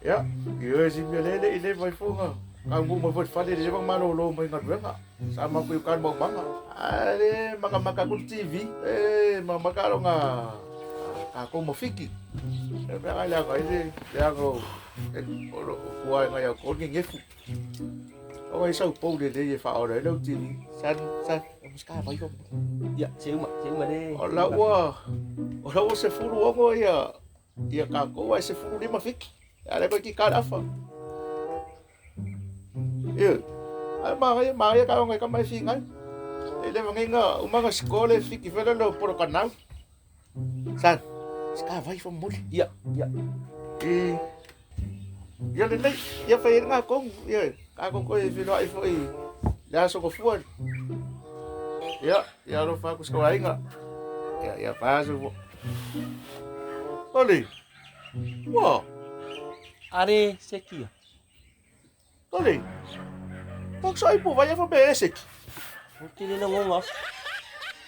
Ia, ioe si mea lele i le vai fonga. Ka ngu mai foi fale le va malolo mai galuega. Sa ma ku ka mau manga. Ale maka maka ku TV. E ma maka lo nga ka ko mo fiki. E me ga le ga ile le ga e o lo ku ai nga ya ko ngi ngefu. O ai sau pou le le ye fa o le le TV. San san o ska vai ko. Ia, se uma, se uma le. O la ua o la ua se fulu ongo ia Ia kākou ai 15 fiki. A le koe ki ka afa. Ia. Ai ma ma ia ka ngai ka mai fi ngai. E le ngai nga umanga skole fiki fela lo poro kanau. San. Ska vai fa muli. Ia, ia. E ia le nei, ia fa nga kong, ia ka kong ko e fi no ai fo i. Le aso ko fua. Ia, ia ro fa ku ska inga. Ia, ia pa so. Oli. Wa. Are sekia. Oli. Pak sai po vai fa be sek. O te le ngonga.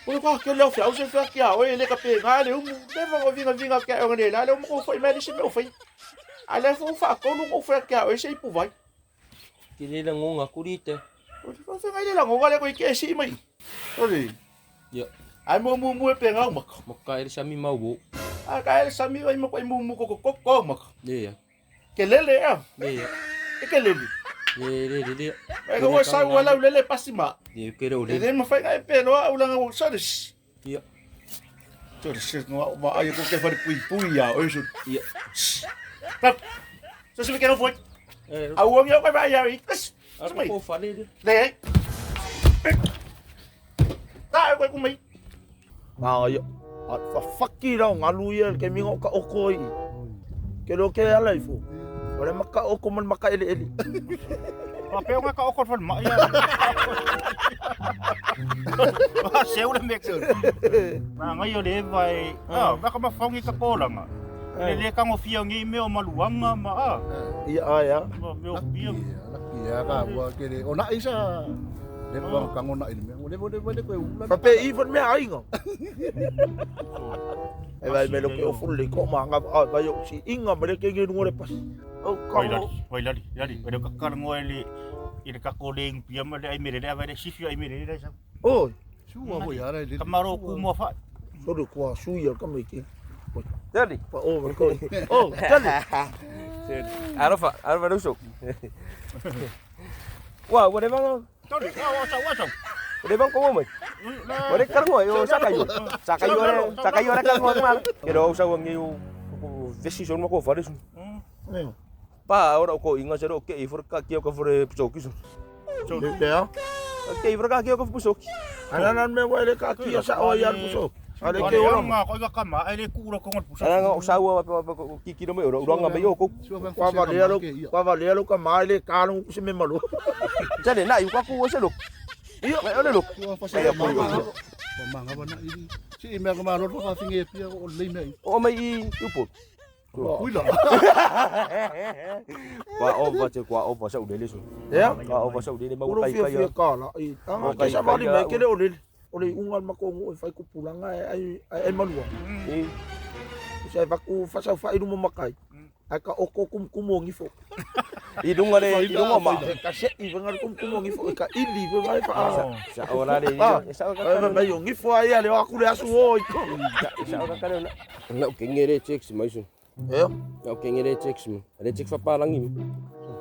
O ka ke le fi au se fa kia o le ka pe nga le umu le va vinga vinga ke o le la le umu ko foi me se me o foi. A le fo fa ko lu ko fa kia o se ipu vai. Te le ngonga kurite. O te fa ngai le la ngonga le ko ke si mai. Oli. Ia. Ai mo mu mu e pe ngau maka. Maka ele sami mau bo. A ka ele sami ai mo ko mu mu ko ko ko maka. Le ya. Ke lele ya. Le ya. E ke lele. Le le le le. E ko sa wala lele pasima. Le ke le Le le ma fai ngai pe loa ulanga o sa des. Ia. Tore se no ma ai ko ke fari pui pui ya o so. Ia. Tap. So se ke no foi. Eh. A o mi ko ba ya i. A ko fale le. Le. Ta ko ku mai. Ma ia a fa faki rau ngalu ia ke mingo ka oko i. Ke lo ke ala ifo. Ore maka oko man maka ele ele. Ma pe nga ka oko fal ma ia. Ma se ula me ke. Ma ngai o le vai. Ah, ba ka ma fongi ka kolanga. Le le ka ngofia ngi me o maluanga ma a. Ia a ia. Ma me o pia. Ia ka ua ke le ona isa le pa ka ngona i me le le le ko ula. Fa pe i fon me ainga. E vai me lo ke o fun le ko ma nga a vai o si inga me le ke ngi ngore pas. O ka Wai lali, wai lali, lali. Wai ka ka ngoe le i le ka ko le pia ma le ai mere le ai le sifi ai mere le sa. O Sua mo ia le. Ka maro ku mo fa. so le kwa su ia ka me ke. Dali. Pa o ma ko. O, tali. Arofa, arofa ruso. Wa, whatever. Tole, wa wa sa wa sa. Whatever ko mo. Wale karngo yo sakayo. Sakayo re, sakayo re karngo ma. Ke ro sa wangi yo vesi son mo ko fare sun. Pa ora ko inga se ro ke i for ka ki ka fore pusoki sun. Le le a. Ke i for ka ki ka pusoki. Ana nan me wai le ka ki sa o ia puso. Ale ke Ke ora. nga ko ka ma ai le ku ro ko ngol pusa. Ana nga sa wa pa ki ki no me ro ro nga me yo ko. Kwa va le alo, kwa va le alo ka mai le ka lo se me malo. Jale na yu ka ku se lo. Iyo, ngai ole lo. Sua fa se ma. Ma nga ba na i. Si me ka ma ro fa finge pia o le me. O mai i upo. Kui la. Kwa o va te kwa o va sa u lele sun. Ia. Kwa o va sa u lele ma Uro kai fia kai. fia ka la i. Anga ke sa vali me ke le ole. Ole unga ma ko ngu e fai kupulanga e ai ai malua. E Se va ku fa sa fa iru mo makai. Ai ka oko kum kumo ngifo. I lunga le i lunga ma. Ka se i venga kum kumo ngifo e ka ili ve vai fa. Sa ora le sa ora Ai me yo ngifo ai ale o akule asu o i ko. Sa ora ka le na. Na ke ngere checks mai sun. Eh, Na ke ngere checks mu. Ale checks fa palangi mu.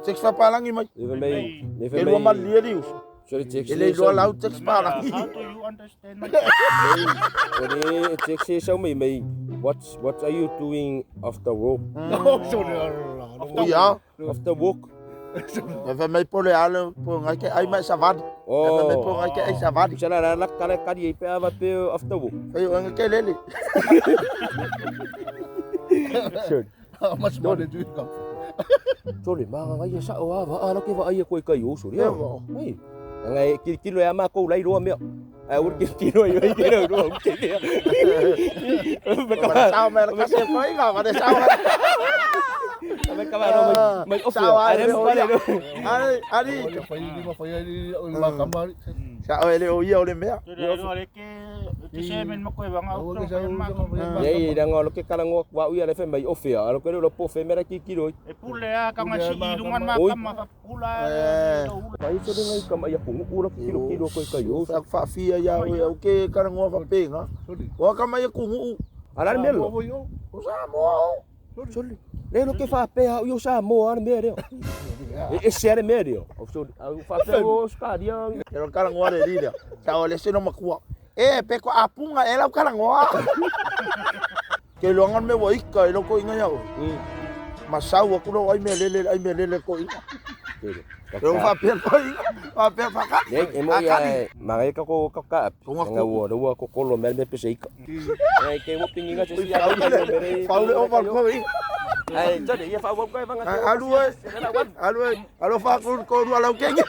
checks fa palangi mai. Le mai le Ke lua mai. malie li usu. Sorry checks. E le lua lau checks palangi. How do you understand my Ore checks sa mai mai. What are you doing after work? No so le. O ia. After work. E fa mai pole ale po ngai ke ai mai savadi. E fa mai po Oh. ngai ke ai savadi. Sa la la kala kali i pe ava pe after work. Fai o ngai ke lele. Sure. How much money do you come? Sorry, ma ngai sa o ava ala ke va ai ko kai o suri. E va. Ai. Ngai ki ki lo ya ma ko lai ro me. Ai ur ki ki lo ai ki lo ro ke le. Me ka Ma sao me ka se ko inga ma de sao. me ka ro mai off. Sao ai Ai le me o pa ia. le. Ai ari. Ia fai ni ma fai ni o ma kama. Sa o le o ia o le mea. Le le le ke Te se men ma koe vanga Aua o ke sau ma. Nei ranga lo ke kalango wa uia le fe mai o fea alo ke lo po fe mera ki ki roi. E pule a ka nga si lungan ma Oi. ka ma pula. Kai so de ngai kama ia pungu ula ki kilo kilo koi kai o. Fa faafia ia oe au ke kalagoa faapega o aka mai e kugu'u Ala le melo. o Samoa o. Soli. Le lo ke fa pe ha yo sa mo ala me reo. E e se ale me reo. O so au fa pe o skaria. Ke lo kalagoa le lila. Sa o le sino makua. E pe ko apunga e lau kalagoa. Ke loanga me wa ika e loko inga iao. Masau aku lo ai me lele ai me lele ko inga. Lo fa pe ko inga. Fa pe fa ka. Ne e mo ia magai ka ko ka ka. Nga wo ro ko kolo me me pese ika. E ke wo pingi nga se sia ka me re. Fa le o fa ko inga. Ai, tole ia fa wo ko vanga. Alu e. Alu e. Alu fa ko ko ru alau kengi.